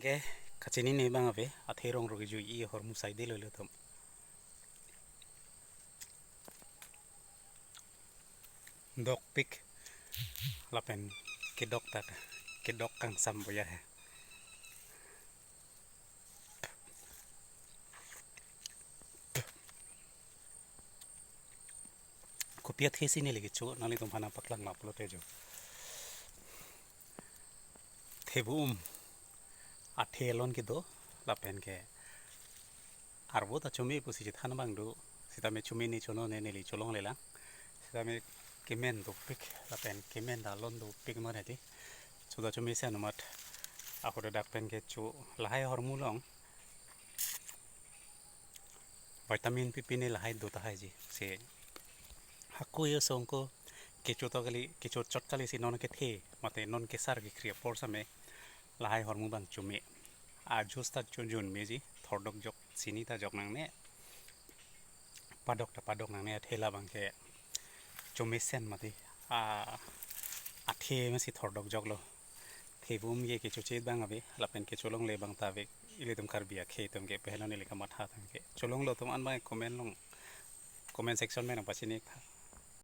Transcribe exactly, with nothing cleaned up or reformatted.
Ke kachinine abang ave, athe rong rok kejui ahormu saidelo ilitum. Dokpik lapen kedok ta, kedok kangsam boya he. Kopi athe si neli kecho nanglitum aphan nangpaklang laplo te jo. Thevu-um athe alon kedo lapen ke arvo ta chome pusi chethan abang do, sitame chome ne chono ne neli cholonglelang. Sitame kemen dopik lapen kemen ta alon dopik mar hedi. Chuta chome si anumat ahut dak pen kecho, lahai ahormu along vitamin pipi ne lahai do tahai ji. Se hako yo songko kecho to kali, kecho chot kali si non kethe mate non kesar kekhri apor same lahai ahormu abang chome. A juice ta chojun meji, thordok jok, chini ta jok nangne, padok ta padok nangne, athe labang ke chomesen mati. A, athe masi thordok joklo. Thevu-um ke kechoche abang ave, lapen kecholongle abang ta ave. Ilitum Karbi akhei atum ke pehelo neli kamatha atum ke. Cholonglo atum an abang comment along, comment section me nangpachini tha.